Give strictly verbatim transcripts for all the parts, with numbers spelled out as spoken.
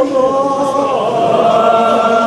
اللهم صل على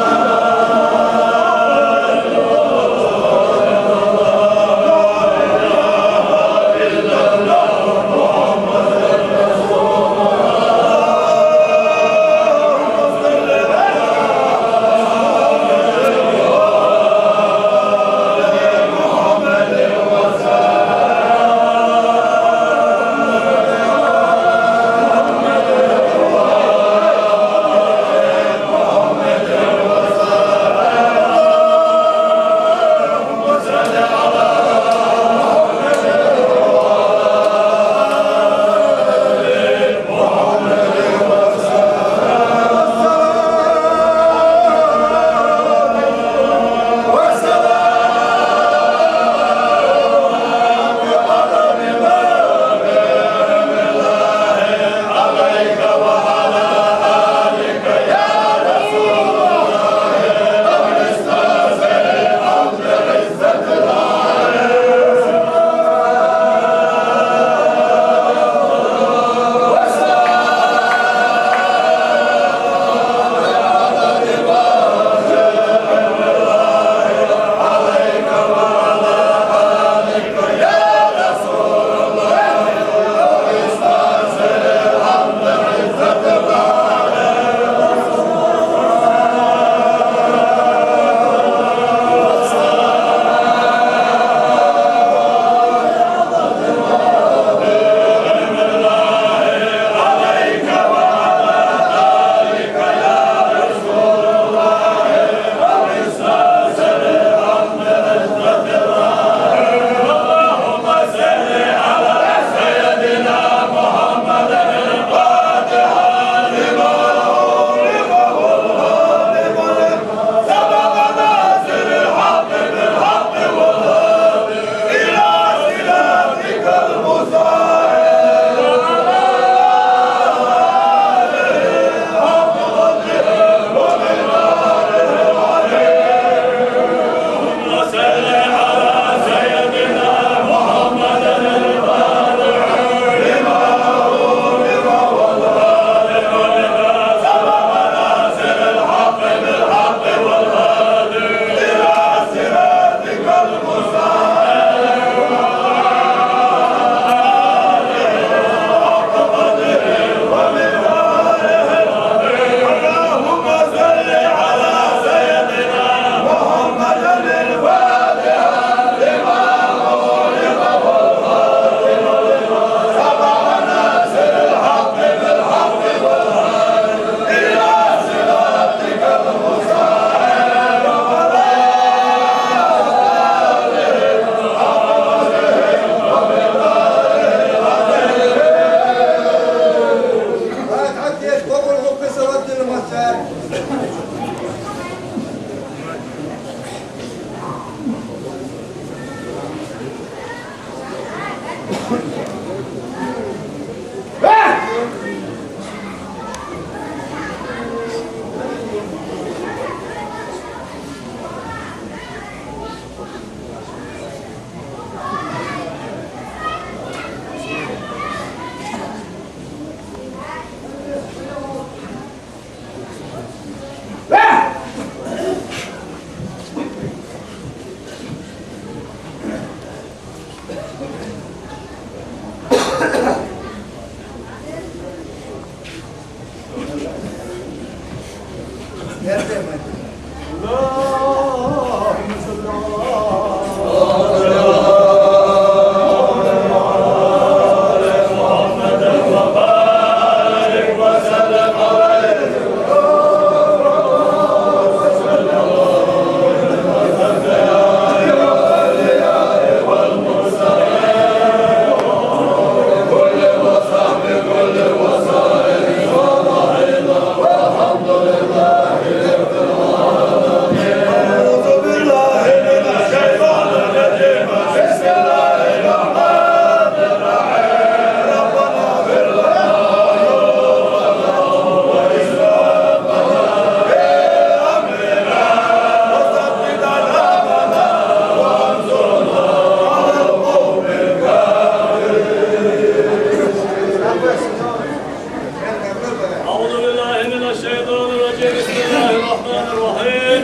بسم الله الرحمن الرحيم.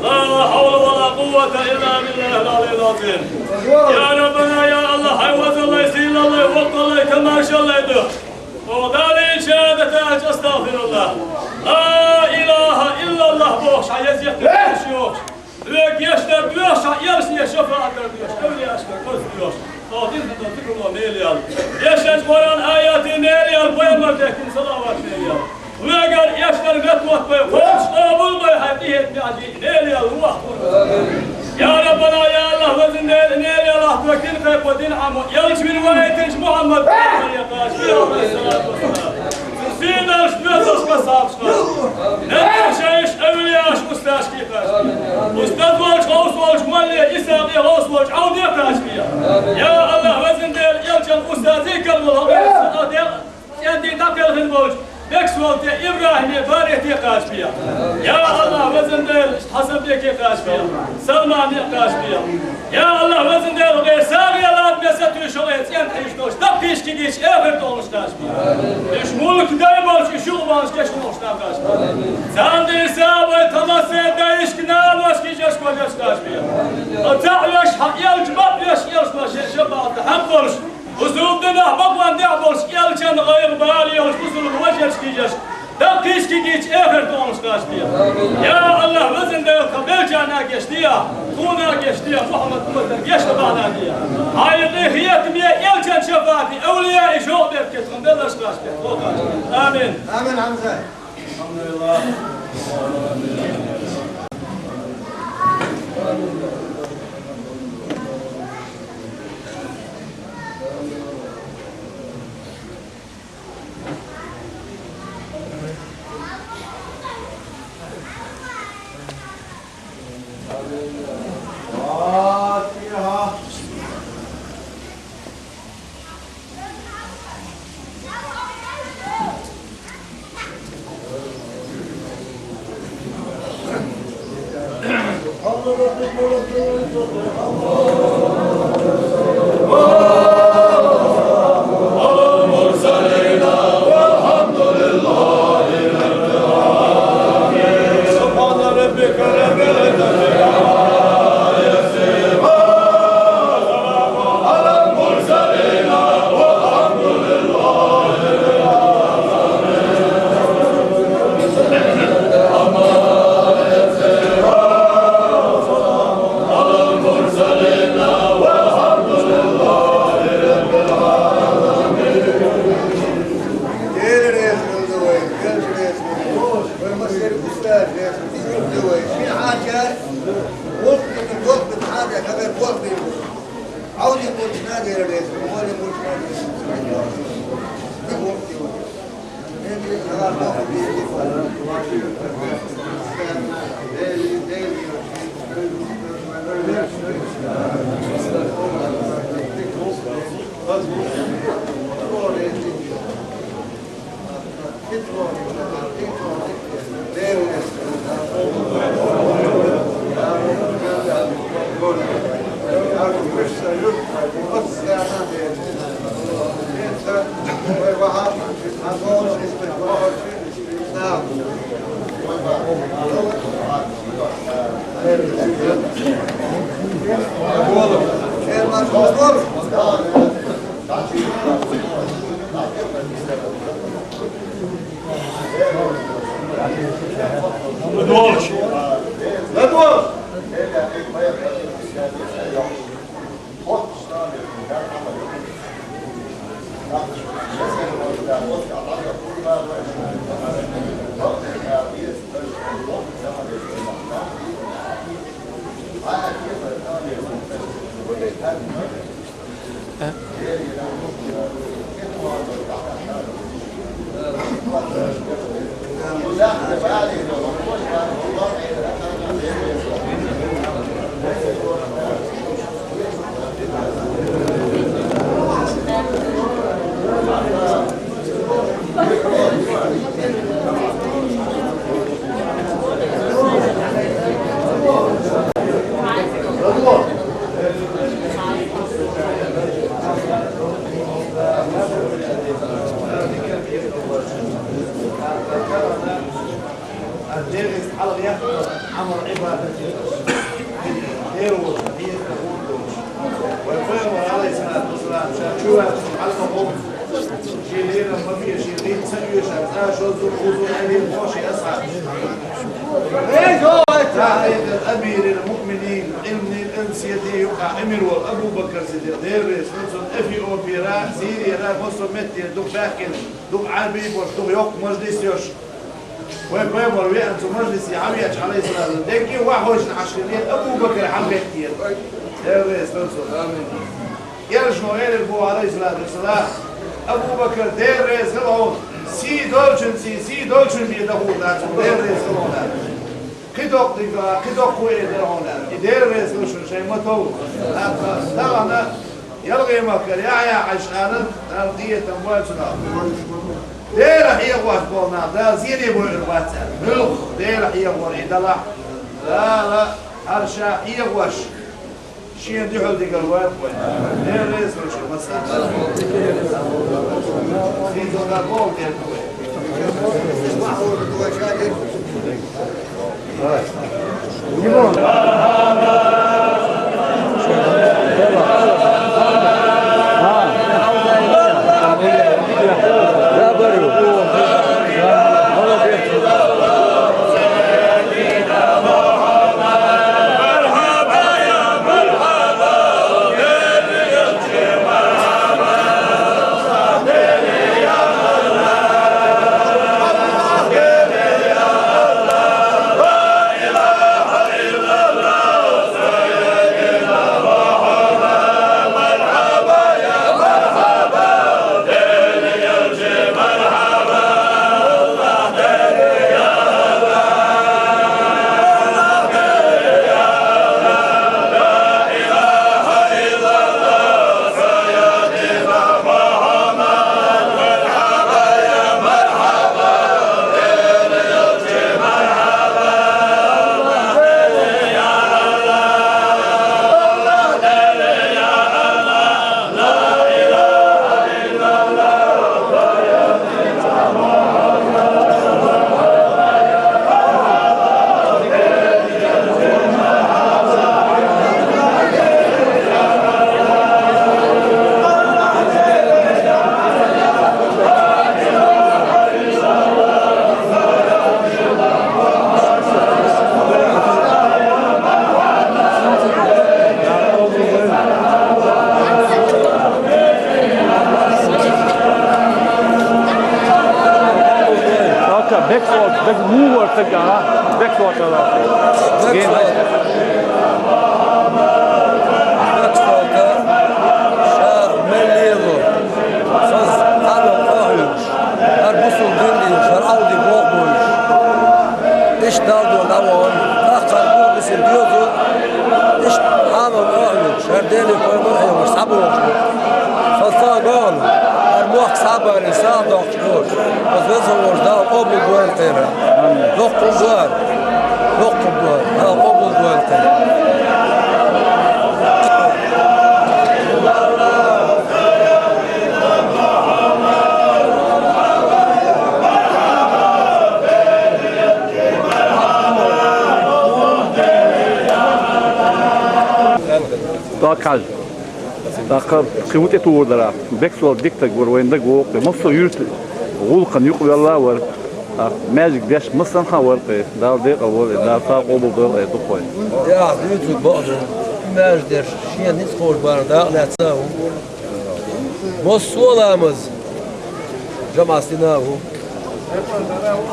لا حول ولا قوة إلا بالله العلي العظيم. يا ربنا، يا الله، хӀай везаллай, сийлаллай, воккхаллай, тамашаллай да. О, Далла шагьадат дича, астагъфируллагь. Ла илагьа иллаллагь бохуш, хьан еза йохкуш йохуш. Хьоьга гечдар доьхуш, хьан элчане шапаӀат дар доьхуш, эвлияашкара оцу доьхуш. Хьо динна дан зикрулла мел ял. Эшначу Къуръан аятийн мел ял, пайхамар дехкина салават мел ял. Хьоьгара эшнар метта вотбай, кхочуш къобал бай, хьайн къинхетам бежий мел ял, вахтур. Я Раббана, я Аллах, везан Дела, мел ял ахь дохкина кхайкхо дин Ӏамо, элча вина ваийтинчу Мухьаммад пайхамаре кхача, алейхиссалату вассалам. Сийлахьаш, доьзалш, асхьабаш кхача. Набий шайш, эвлияш, устазаш кхача. Устаз волчу, гӀовс волчу молле, Исхьакъе, гӀовс волчу Ӏовде кхача. Я Аллах, везан Дела, элчан устазий карвала, хьо цӀен дин дӀакхелхина волчу Бексвалте, ИбрахӀиме, Барете кхача. Я Аллах, везан Дела, Хьасанбеке кхача. Салмане кхача. Я Аллах, везан Дела, вай сагӀе ладаме сатуьйсуш, вай цӀен тӀе йиш долуш, даккхийчу кегийчу эхарта олуш кхача. Уьш мулк дай болчу, уьш юкъа болуш кечдолуш кхача. Царна дийса вай тхамассеран дайшка, наношка, йижашка, вежаршка кхача. Ткъа ца а веш, хьан элча бакъвеш, элча шен шапаӀатан хьакъ болуш, бусулба динехь бакъонан тӀехь болуш, элчан гӀайгӀа бала йолуш, бусулба вежаршка, йижашка, даккхийчу кегийчу эхарта олуш кхача. Я Аллах, везан Дела, тхан белчарна гечде, тхуна гечде, Мухьаммад умматана гечдан бахьана де. Хьайн къинхетаме, элчан шапаӀате, эвлияийн шовкъ беркате тхуна белларш кхача. Амин. Амин, Хьамза. Дела реза хуьлда вайна, Делан реза хуьлда. Вай массеран устаз реза хуьлда вай. Шен хьарчара гӀуллакх дина, гӀуллакх дина хьарчара хабар гӀуллакх дина. Ӏовдина болчарна Дела реза хуьлда, гӀоле болчарна Дела реза хуьлда. ДегӀаста хьалха яххар Ӏамал Ӏибадат яр. Дера волчун хьехар хӀунда долуш. Вай пайхамар, Ӏалайхиссалату вассалам, ша чу ваьлча хьалха гӀо, шен лерам ма бе, шен дин ца оьшуш, цкъа шозза, кхузза Ӏелийна боху шен асхьабаш. Амирил муъминин, Ӏилманийн, Ӏилман сийлен юкъахь Ӏимир волу Абу Бакр Сиддикъ, Дела реза хуьлда цунна, Эфиопера, Сирера, массо а меттера дукха баьхкина, дукха Ӏаьрбий болуш, дукха йоккха мажлис йолуш. Вай пайхамар веана цу мажлисе хьавеача, Ӏалайхиссалату, дерриге а вахойшна Ӏаш хилла, Абу Бакр хьалахӀиттийра. Дела реза хуьлда цунна. Амин. Элчано элира боху, Ӏалайхиссалату вассалам, Абу Бакр, Дела реза хуьлда хьуна, сий долчун сий, сий долчун бен дахур дац хьуна, Дела реза хуьлда хьуна. Кхин доккха дика, кхин доккха хӀун эр дара хьуна? И Дела реза хуьлда шуна, шайн ма товва. ТӀаккха тахана Ялхе-Махкара Яхьъя-Хьаьжас аьлла, Дала къинхетам бойла цунах. Дела хьехош болу нах Дала зене бойур бац аьлла. Муьлхха Дела хьехор и далахь, Дала хӀара ша хьехош, шена дуьхьал дигар вайна вай. Дела реза хуьлда шуна, массарна. Хьийзо дан боху дерг вай. Бекс, бекс, муха вара стаг, а? Бекс вара. Бекс вара. Бекс вара. Ша мел лело. Соьца хьалха къахьоьгуш. ХӀара бусулба дин дийш, хӀара Ӏалди боху бохуш. Иштта Далла дуьхьа дӀавахана. ТӀаккха цара боху бисина доьзу. Иштта хьалха къахьоьгуш, хӀара Деле пайхамар хьехош, схьабогӀуш бу. Сан сагӀа бахана, хӀара мохк схьабалийна, сагӀа доккхуш бохуш. Аса веза волчу Дала къобал дойла кхеран. Доккхур ду хӀара. Доккхур ду хӀара. Дала къобал дойла кхеран. ТӀаккха хьажа. ТӀаккха кхин хӀун тӀетухур дара? Бекс вара дика стаг вара, вайна дага вогӀу-кх. Массо а юьртан гӀуллакхана юкъавелла а вара. ТӀаккха маьждиг деш массанхьа а вара-кх. Дала декъал войла, Дала сагӀа къобал дойла дукха вайна. Яхь дуьйцург бакъ ду. Маьждиг деш, шена ницкъ хууш бахарна дакъа лаьцна а ву. Массо а ламаз жамаӀатца дина а ву.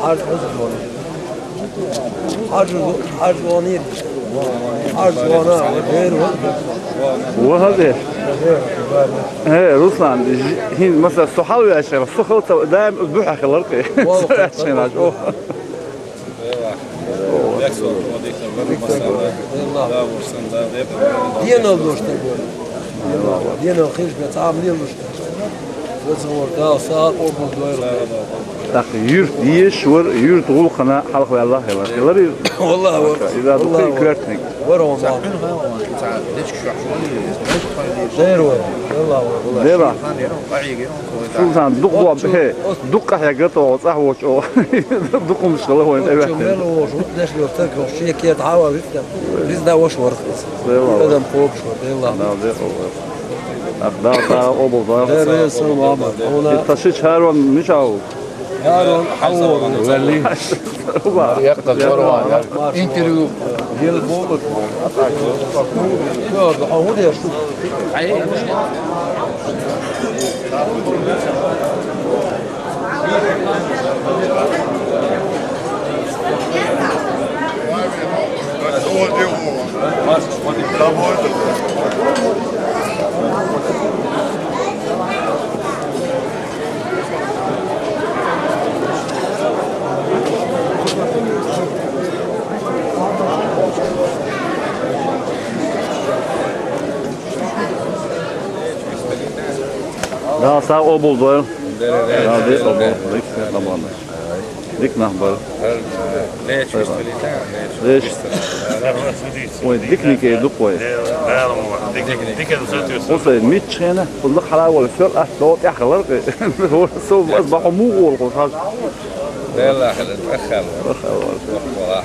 Хьажа хьуза вон. Хьажа, хьажа вонийра. Хьажа вон а ву, вер вон. Вон хьажа. Э, Руслан, ж-, хӀинца, масала, со хьалаваьлча, со хала ца, даим оцу буьхьа хилар-кх. Со ваьлча хьенаш, о. Денал луш дерг вара. Денал хилча бен цхьа а лелуш дерг. Веза волчу Дала сагӀа къобал дойла. ТӀаккха юьрт дезаш вара, юьртан гӀуллакхана хьалхаваьлла а хилар. Хиларий? Валлахь, вара. Иза дукха а коьртаниг. Вара хьуна. Дера вай, Аллах вай. Дера. Хан я, къайиги, Султан, дукха бе, дукха хьегга то, цӀа вочо. Дукха мушкала вайн, эвет. Мел вожу, деш лёртар, ши кет хава, витта. Биз да вош варх. Дера. Адам кокш, Аллах. Да, дера. Ах, да, да, обал, да. Дера, салам, Аллах. Она. Итта ши чарван мишау. Ярон, Хьавор, Вали. Якка Зорван, интервью. Ел болур. Йо, да, хьо хӀун деш? Да, сагъ обул, дой. Да, дей обул. Дик нах бар. Леш. Ой, дикник эй, дукъ ой. Хусай, миччхьена, хулла хьалавал, фёр ат, до тӀехьалар, къе. Со, аз бахьа мугъул, хо, хаж. Белла хала, тӀаххал. ТӀаххал. Вахвала.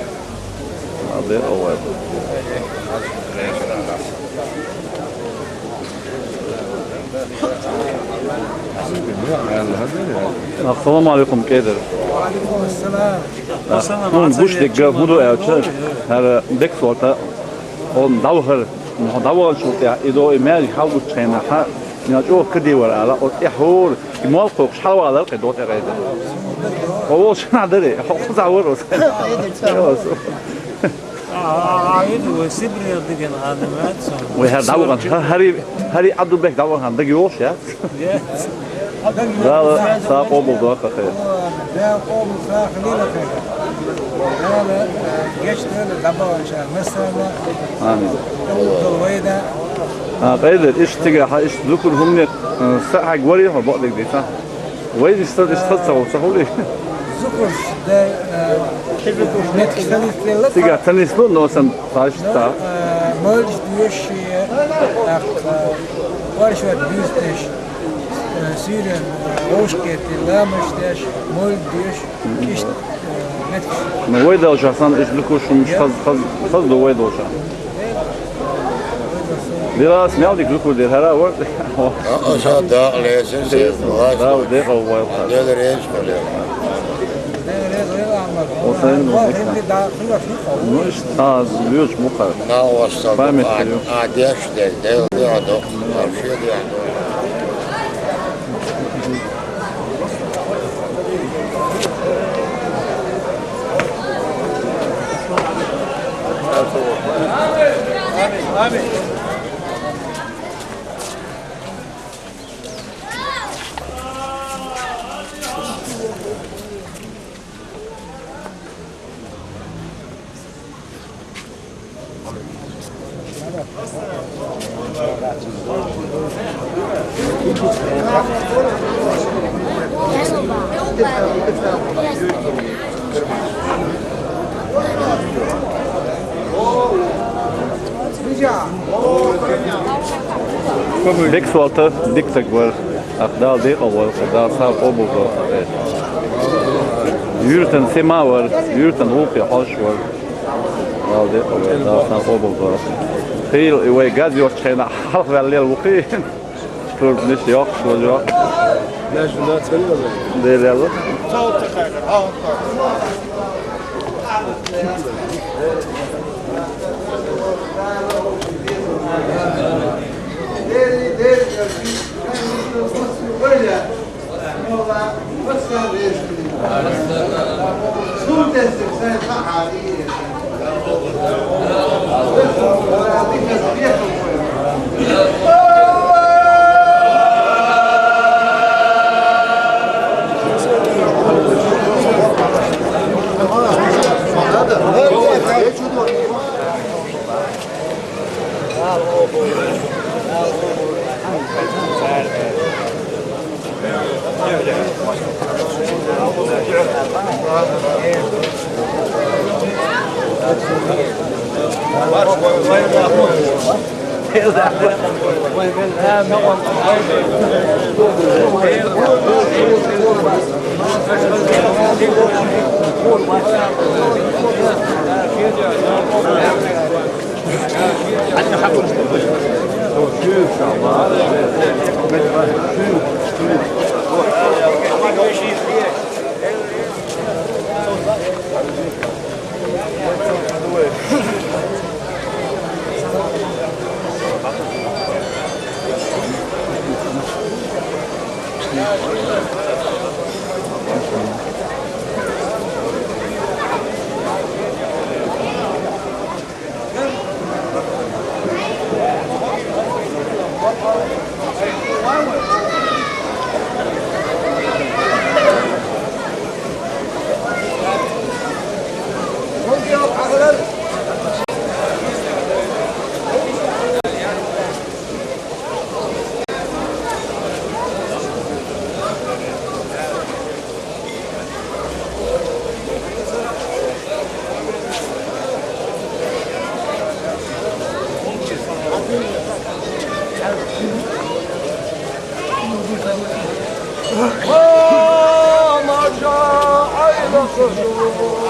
Абе, овай. Ассаламу алейкум, кӀедар. Ва алейкум ассалам. Хьун гуш дегга, хӀун ду аьлча, хӀара бекс валта, он давхар, ну, давхар шу тӀехь, идо и маьждиг хьалгуччхьена, хьа, мел чӀогӀа кадий вар ала, о тӀехьур, и мол кхокхуш хьалвалар къе до тӀехьа. О, вол шана даре, хьо кхуза вар ос. А, а, а, иду, вай Сибрия диген ханна маьцун. Вай хӀара давгӀан, хӀа-, хӀари, хӀари Абдулбек давгӀан хан даг йолуш, я? Дала са къобал дохахе. Дала къобал сахлила хе. Дала, э, гечдойла дабагӀанчар масала. Амин. Дала вайда. А, къайда, иш тига, хьа, иш зукур хӀумне, э, са хьаг вари хьо бакъдиг дица. Вай иштта, иштта ца, ца хули. Зукурш да, э, метки станисло. Тига станисло, но сам пашта. Э, молиш дюши, так, э, паршват бюстеш, э, сирен, э, ошкети, ламаштеш, моль дюш, ишт, э, метки. Ну, вай дал жасан, иш лукуш, хаз, хаз, хаз до вай дал жа. Дила смелдик лукур дер, хара вор. А, а, ша да, лезин се, власть. Да, де, о, вай. Де, де, речка, де. О, сен, ну, ну, ишта, а, луч муха. На, о, ша, память, а, а, деш, де, де, де, а, до, вообще, де, а, до. Бекс валта, дик стаг вар. Ах, Дала декъал вар, Дала сагӀа къобал дойла. Юьртан сема вар, юьртан гӀуллакхе хьош вар. Дала декъал вар, Дала сагӀа къобал дойла. Хийла и вай газ йоцчу хенахь хьалха ваьлла ву кхин. Турбанаш йоккхуш вара. Дела яла. وما جاء إلى الصدور.